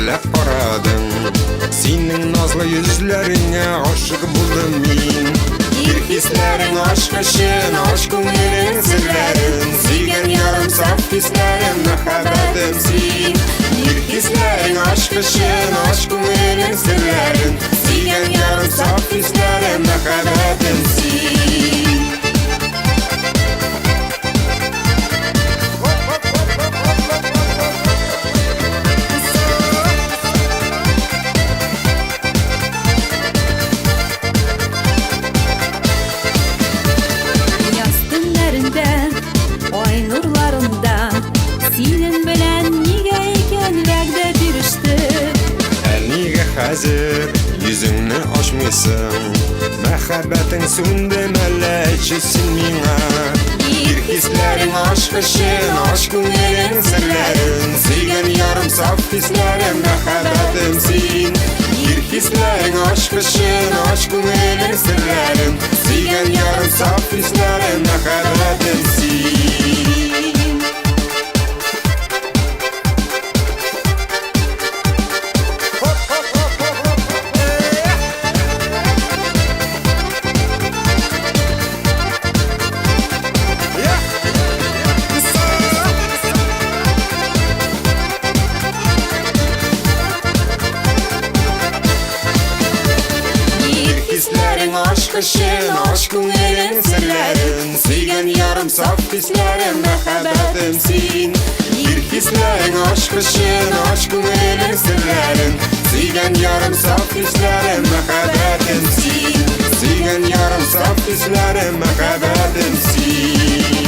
Серләп карадың. Синең назлы йөзләреңә гашык булдым мин. Ир хисләрең ачкычын, ач күңелең серләрен. Сөйгән ярым, саф хисләрем, мәхәббәтем син. Ир хисләрең ачкычын, ач күңелең серләрен. Сөйгән ярым, саф хисләрем, мәхәббәтем син. Яз төннәрендә, ай нурларында синең белән нигә икән вәгъдә бирештек? Ә нигә хәзер йөзеңне ачмыйсың? Мәхәббәтең сүнде мәллә, әйтче син миңа. Ир хисләрең ачкычын, ач күңелең серләрен. Сөйгән ярым, саф хисләрем, мәхәббәтем син. Ир хисләрең ачкычын, ач күңелең серләрен. Сөйгән ярым, саф хисләрем, мәхәббәтем син. Ир хисләрең ачкычын, ач күңелең серләрен. Сөйгән ярым, саф хисләрем, мәхәббәтем син. Ир хисләрең ачкычын, ач күңелең серләрен. Сөйгән ярым, саф хисләрем, мәхәббәтем син. Сөйгән ярым, саф хисләрем, мәхәббәтем син.